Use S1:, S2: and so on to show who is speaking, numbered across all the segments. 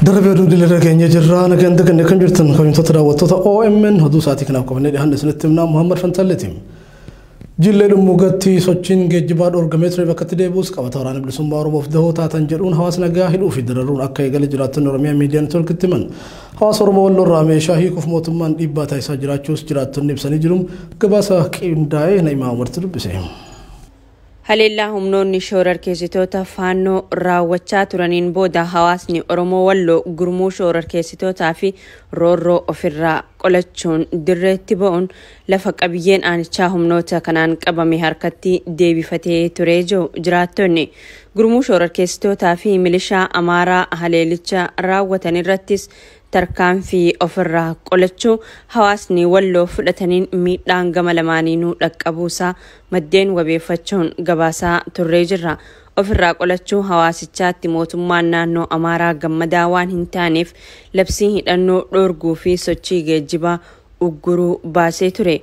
S1: Darabee oduu dilee keenya jirra nagaan daganne kan jirtan kabajamtoota daawwattoota OMN oduu sa'aatii kanaaf qabannee dhiyaanne isinitti himnaa Muhammad Fantalleeti. Jillee Dhummuugatti sochiin geejjibaa dhoorgamee ture bakkatti deebi'us qabata waraana bilisummaa Oromoof dahoo taatan jedhuun hawaasa nagaa hidhuu fi dararuun akka eegale jiraattonni Oromiyaa miidiyaa neetwoorkitti himan. Hawaasa Oromoo Walloo irraa meeshaa hiikuuf mootummaan dhiibbaa taasisaa jiraachuus jiraattonni ibsanii jiru. Gabaasa qindaa'ee Na'imaa Umarti dubbise.
S2: Haleellaa humnoonni shoorarkeessitoota Faannoo raawwachaa turaniin booda hawaasni Oromoo Walloo gurmuu shoorarkeessitootaa fi roorroo ofirraa qolachuun dirreetti ba'uun lafa qabiyyeen aanichaa humnoota kanaan qabame harkatti deebifatee turee jiru jiraattonni. Gurmuu shoorarkeessitootaa fi milishaa Amaaraa haleelicha raawwatan irrattis tarkaanfii ofirraa qolachuu hawaasni Walloo fudhataniin miidhaan gama lamaaniinuu dhaqqabuusaa maddeen wabeeffachuun gabaasaa turree jirra. Ofirraa qolachuu hawaasichaatti mootummaan naannoo Amaaraa gammadaa waan hin taaneef labsii hidhannoo dhoorguu fi sochii geejjibaa ugguruu baasee ture.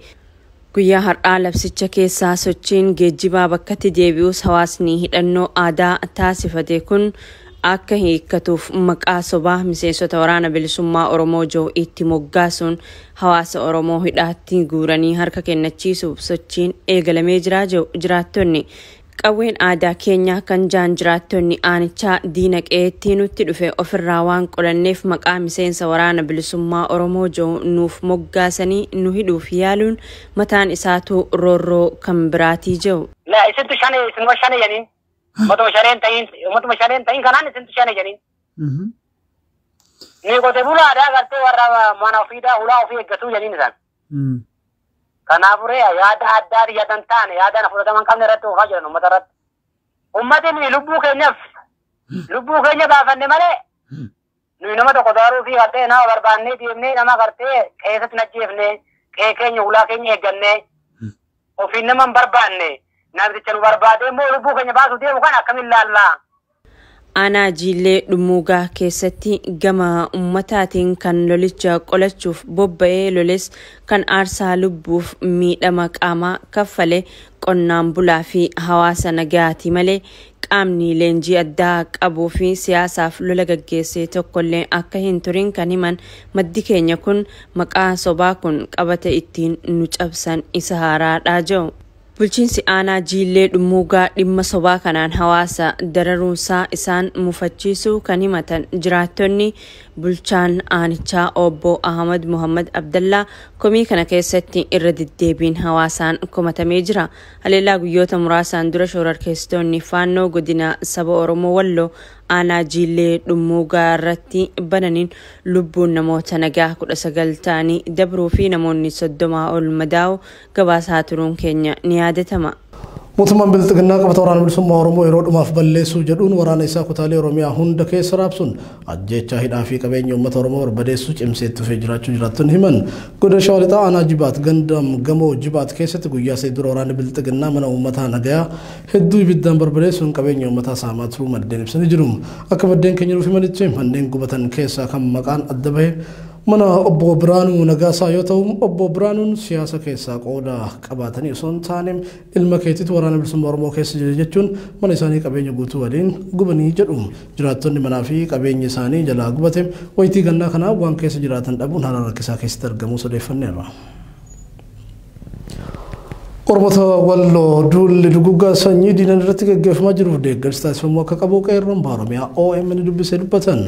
S2: Guyyaa har'aa labsicha keessaa sochiin geejjibaa bakkatti deebi'us hawaasni hidhannoo aadaa taasifate kun akka hiikkatuuf maqaa sobaa miseensota waraana bilisummaa Oromoo jiru itti moggaasuun hawaasa Oromoo hidhaatti guuranii harka kennachiisuuf sochiin eegalamee jira jiraattonni. Qawween aadaa keenyaa kan jaan jiraattonni aanichaa diina qe'eetti nutti dhufe ofirraa waan qolanneef maqaa miseensa waraana bilisummaa Oromoo jiru nuuf moggaasanii nu hidhuuf yaaluun mataan isaatu roorroo kan biraatii jiru.
S3: La isintu shane isinuma shane jedhaniin. Uummatuma shaneen ta'iin uummatuma shaneen ta'iin kanaan isintu shane jedhaniin. Ni qote bulaadhaa gartee warra mana ofiidhaa hulaa ofii eeggatuu jedhaniin isaan. Kanaafuu yaada addaa yaada hin taane yaada fudhatama hin qabne irratti oofaa jiran uummata irratti. Uummati nuyi lubbuu keenyaaf lubbuu keenya baafanne malee nuyi nama tokko daaruu fi gartee nama barbaannee deemnee nama gartee keessatti najjeefne qe'ee keenya hulaa keenya eeggannee ofiin nama hin barbaanne namticha nu barbaadee immoo lubbuu keenya baasuu deemu kan akkamiin laallaa.
S2: Aanaa Jiillee Dhummuugaa keessatti gama ummataatiin kan lolicha qolachuuf bobba'ee loles kan aarsaa lubbuuf miidhama qaamaa kaffale qonnaan bulaa fi hawaasa nagaati malee qaamni leenjii addaa qabuu fi siyaasaaf lola gaggeesse tokkollee akka hin turin kan himan maddi keenya kun maqaa sobaa kun qabata ittiin nu cabsan isa haaraadhaa jiru. Bulchiinsi aanaa Jiillee Dhummuugaa dhimma sobaa kanaan hawaasa dararuunsaa isaan mufachiisuu kan himatan jiraattonni bulchaan aanichaa obbo Ahmad Muhammad Abdallaa komii kana keessatti irra deddeebiin hawaasaan komatamee jira. Haleellaa guyyoota muraasaan dura shoorarkeessitoonni Faannoo godina saba Oromoo Walloo aanaa Jiillee Dhummuugaa irratti bananiin lubbuun namoota nagaa 19 ta'anii dabruu fi namoonni 30 ol madaa'u gabaasaa turuun keenya ni yaadatama.
S1: Mootummaan Bilxiginnaa qabata waraana bilisummaa Oromoo yeroo dhumaaf balleessuu jedhuun waraana isaa kutaalee Oromiyaa hunda keessa raabsuun ajjeechaa hidhaa fi qabeenya uummata Oromoo barbadeessuu cimsee itti fufee jiraachuu jiraattonni himan. Godina Shawaa Lixaa aanaa Jibaat ganda gamoo Jibaat keessatti guyyaa sadii dura waraanni Bilxiginnaa mana uummataa nagayaa hedduu ibiddaan barbadeessuun qabeenya uummataa saamaa turuu maddeen ibsanii jiru. Akka maddeen keenya nuuf himanitti manneen gubatan keessaa kan maqaan adda bahe mana obbo Biraanuu Nagaasaa yoo ta'u obbo Biraanuun siyaasa keessaa qooda qabaatanii osoo hin taane ilma keetiitu waraana bilisummaa Oromoo keessa jira jechuun mana isaanii qabeenya guutuu waliin gubanii jedhu. Jiraattonni manaa fi qabeenya isaanii jalaa gubate wayitii gannaa kanaa waan keessa jiraatan dhabuun haala rakkisaa keessatti argamuu odeeffanneerra. Oromoota Walloo duulli duguggaa sanyii diinan irratti gaggeeffamaa jiruuf deeggarsi taasifamuu akka qabu qeerroon baha Oromiyaa OMN dubbisee dubbatan.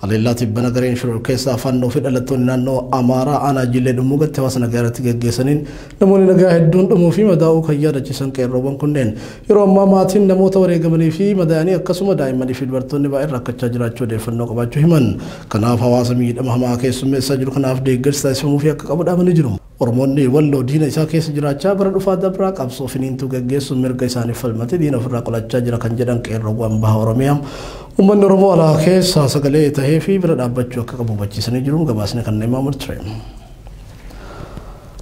S1: Haleellaa tibbana gareen shororkeessaa Faannoo fi dhalattoonni naannoo Amaaraa aanaa Jiillee Dhummuugatti hawaasa nagaa irratti gaggeessaniin namoonni nagaa hedduun dhumuu fi madaa'uu kan yaadachiisan qeerroowwan kunneen yeroo ammaa maatiin namoota wareegamanii fi madaa'anii akkasuma daa'immanii fi dubartoonni baay'een rakkachaa jiraachuu odeeffannoo qabaachuu himan. Kanaaf hawaasa miidhama hamaa keessummeessaa jiru kanaaf deeggarsi taasifamuu fi akka qabu dhaamanii jiru. Oromoonni Walloo diina isaa keessa jiraachaa bara dhufaa dabraa qabsoo finiintuu gaggeessuun mirga isaaniif falmate diina ofirraa qolachaa jira kan jedhan qeerroowwan baha Oromiyaa. Uummanni Oromoo alaa keessaa sagalee tahee fi bira dhaabbachuu akka qabu hubachiisanii jiru. Gabaasni kan himamu ture.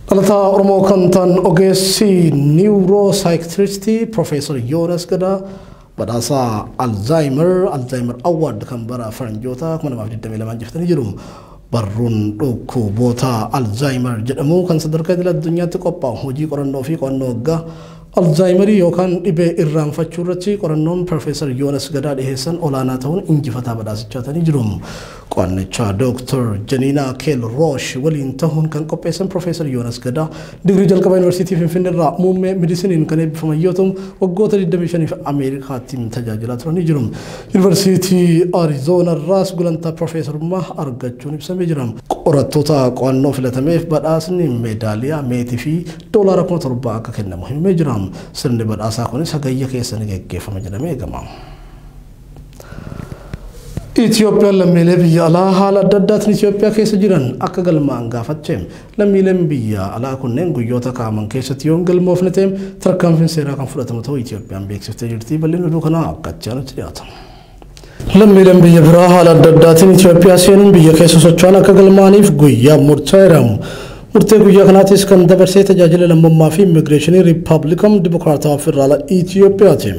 S1: Dhalataa Oromoo kan ta'an ogeessi niwuroosaayiktiristii Profeesar Yoonas Gadaa badhaasa Alzheimer Award kan bara faranjoota 2022 injifatanii jiru. Barruun dhukkuboota Alzheimer jedhamu kan sadarkaa idil addunyaatti qophaa'u hojii qorannoo fi qo'annoo waggaa Alzaayimarii yookaan dhibee irraanfachuu irratti qorannoon Piroofeesar Yoonas Gadaa dhiheessan olaanaa ta'uun injifataa badhaasichaa ta'anii jiru. Qo'annicha Dooktar Janiinaa Keel Roosh waliin ta'uun kan qopheessan Piroofeesar Yoonas Gadaa digirii jalqabaa Yuunivarsiitii Finfinnee irraa muummee medisiniin kan eebbifaman yoo ta'u, waggoota 25 Ameerikaatti tajaajilaa turanii jiru. Yuunivarsiitii Arizoonaa irraas gulantaa piroofeesarummaa argachuun ibsamee jira. Qorattoota qo'annoo filatameef badhaasni meedaaliyaa meetii fi doolaara 7,000 akka kennamu himamee jira. Sirni badhaasaa kunis hagayya keessa ni geggeeffama jedhamee eegama. Itoophiyaan lammiilee biyya alaa haala adda addaatiin Itoophiyaa keessa jiran akka galmaa'an gaafatte. Lammiileen biyya alaa kunneen guyyoota kaa'aman keessatti yoo hin galmoofne ta'e tarkaanfiin seeraa kan fudhatamu ta'uu Itoophiyaan beeksiftee jirti. Bal'inni oduu kanaa akka itti aanutti dhiyaata. Lammiileen biyya biraa haala adda addaatiin Itoophiyaa seenuun biyya keessa socho'an akka galmaa'aniif guyyaa murtaa'eera. Murtee guyyaa kanaatis kan dabarsee tajaajila lammummaa fi immigireeshinii Riippaabilikam Dimokiraatawaa Federaalaa Itoophiyaati.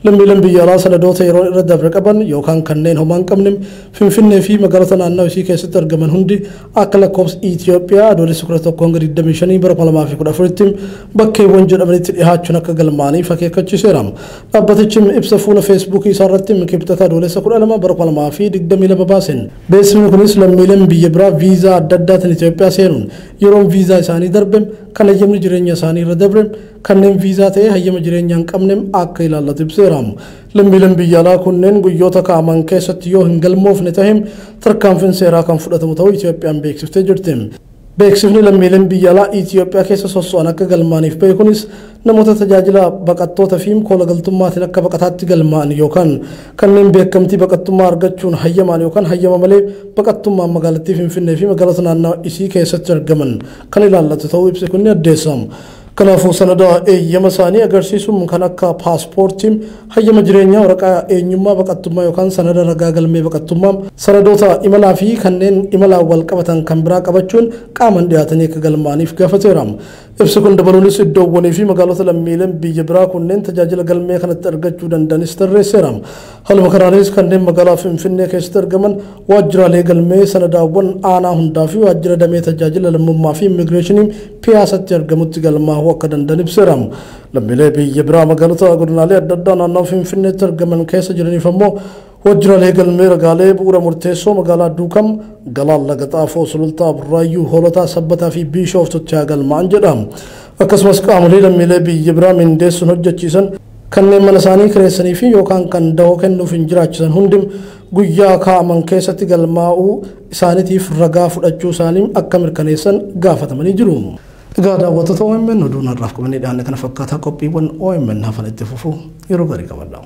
S1: Lammiileen biyya alaa sanadoota yeroo irra dabre qaban yookaan kanneen homaa hin qabne Finfinnee fi magaalota naannoo isii keessatti argaman hundi akka lakkoofsa Itoophiyaa Adoolessa 11 hanga 25 bara 2014tti bakkeewwan jedhamanitti dhihaachuun akka galmaa'aniif akeekkachiiseera. Dhaabbatichi ibsa fuula Feesbuukii isaa irratti Kibxata Adoolessa 12 bara 2022 baaseen. Beeksifni kunis lammiileen biyya biraa viizaa adda addaatiin Itoophiyaa seenuun yeroon viizaa isaanii darbe, kan hayyamni jireenya isaanii irra dabre, kanneen viizaa ta'ee hayyama jireenya hin qabne akka ilaallatu ibseera. Lammiileen biyya alaa kunneen guyyoota kaa'aman keessatti yoo hin galmoofne ta'e tarkaanfiin seeraa kan fudhatamu ta'uu Itoophiyaan beeksiftee jirti. Beeksifni lammiileen biyya alaa Itoophiyaa keessa sosso'an akka galmaaniif bahe kunis namoota tajaajila baqattoota fi koolagaltummaatiin akka baqataatti galmaa'an yookaan kanneen beekamtii baqattummaa argachuun hayyamaan yookaan hayyama malee baqattummaan magaalattii Finfinnee fi magaalota naannawaa isii keessatti argaman kan ilaallatu ta'uu ibsi kun ni addeessa. Kanaafuu sanada eeyyama isaanii agarsiisuun kan akka paaspoortii, hayyama jireenyaa, waraqaa eenyummaa baqattummaa yookaan sanada ragaa galmee baqattummaa, sanadoota imalaa fi kanneen imalaan wal qabatan kan biraa qabachuun qaaman dhiyaatanii akka galmaa'aniif gaafateera. Ibsi kun dabaluunis iddoowwanii fi magaalota lammiileen biyya biraa kunneen tajaajila galmee kanatti argachuu danda'anis tarreesseera. Haaluma kanaanis kanneen magaalaa Finfinnee keessatti argaman waajjiraalee galmee sanadaawwan aanaa hundaa fi waajjira damee tajaajila lammummaa fi immigireeshinii Piyaasatti argamutti galmaa'uu akka danda'an ibseera. Lammiilee biyya biraa magaalota godinaalee adda addaa naannoo Finfinneetti argaman keessa jiraniif ammoo waajjiraalee galmee ragaalee bu'uura murteessoo magaalaa Duukam, Galaan Laga Xaafoo, Sulultaa, Burraayyuu, Hoolotaa, Sabbataa fi Biishooftutti haa galmaa'an jedha. Akkasumas qaamolee lammiilee biyya biraa mindeessuun hojjechiisan kanneen mana isaanii kireessanii fi yookaan kan dahoo kennuuf hin jiraachisan hundi guyyaa kaa'aman keessatti galmaa'uu isaaniitiif ragaa fudhachuu isaanii akka mirkaneessan gaafatamanii jiru. Egaa daawwattoota OMN, oduun har'aaf qabannee dhiyaanne kana fakkaataa. Qophiiwwan OMN hafan itti fufu yeroo gaarii qabadha.